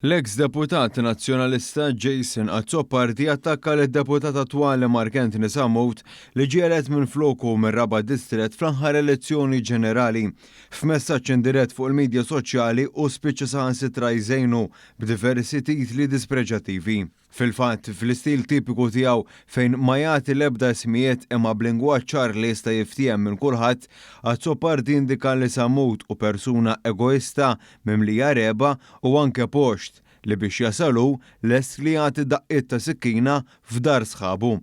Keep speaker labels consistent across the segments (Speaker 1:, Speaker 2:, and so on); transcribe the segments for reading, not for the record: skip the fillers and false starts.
Speaker 1: L-eks deputat Nazzjonalista Jason Azzopardi attakka lid-deputat attwali Mark Anthony Sammut li ġie elett minfloku mir-Raba' Distrett fl-aħħar elezzjoni ġenerali. F'messaġġ indirett fuq il-midja soċjali hu spiċċa saħansitra jżejnu b'diversi titli dispreġjattivi. Fil-fatt, fl-istil tipiku tiegħu fejn ma jagħti l-ebda ismijiet imma b'lingwaġġ ċar li jista' jiftiehem minn kulħadd, Azzopardi indika li Sammut hu persuna egoista, mimlija regħba u anke poxt, li biex jasal hu, lest li jagħti daqqiet ta' sikkina f'dar sħabu.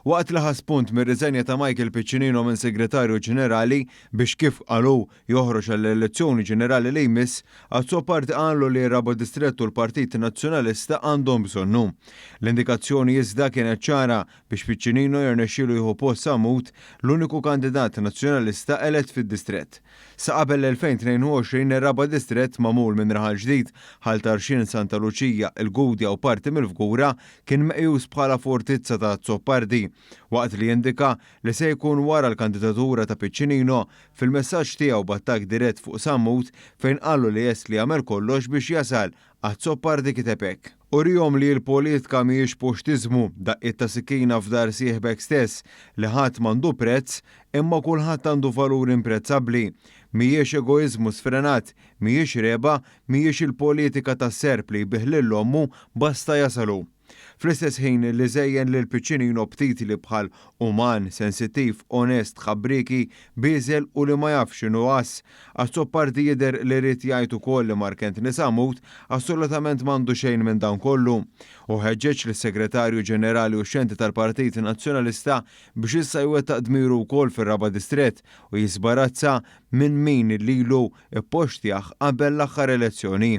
Speaker 1: Waqt li ħa spunt mir-riżenja ta' Michael Piccinino minn Segretarju Ġenerali biex kif qal hu joħroġ għall-elezzjoni ġenerali li jmiss, Azzopardi qallu li r-Raba' Distrett u l-Partit Nazzjonalista għandhom bżonnu. L-indikazzjoni iżda kienet ċara biex Piccinino jirnexxielu jieħu post Sammut, l-uniku kandidat Nazzjonalista elett fid-distrett. Sa qabel l-2022 ir-Raba' Distrett magħmul minn Raħal Ġdid, Ħal Tarxien, Santa Luċija, il-Gudja u parti mill-Fgura kien meqjus bħala fortizza ta' Azzopardi, waqt li indika li se jkun wara l-kandidatura ta' Piccinino Fil-messaġġ tiegħu b'attakk dirett fuq Sammut fejn qallu li lest li jagħmel kollox biex jasal, Azzopardi kiteb hekk. Urihom li l-politka mhijiex poxtiżmu, daqqiet ta' sikkina f'dar sieħbek stess, li ħadd m'għandu prezz, imma kulħadd għandu valur imprezzabbli. Mhijiex egoiżmu sfrenat, mhijiex regħba, mhijiex il-politika tas-serp li jbigħ lil ommu basta jasal hu. Fl-istess ħin li żejjen lil Piccinino b'titli bħal uman, sensittiv, onest, ħabbrieki, bieżel u li ma jafx x'inhu għażż, Azzopardi jidher li ried jgħid ukoll li Mark Anthony Sammut assolutament m'għandu xejn minn dan kollu. Hu ħeġġeġ lis-Segretarju Ġenerali uxxenti tal-Partit Nazzjonalista biex issa jwettaq dmiru wkoll fir-Raba' Distrett u jiżbarazza minn min lilu ppoxtjah qabel l-aħħar elezzjoni.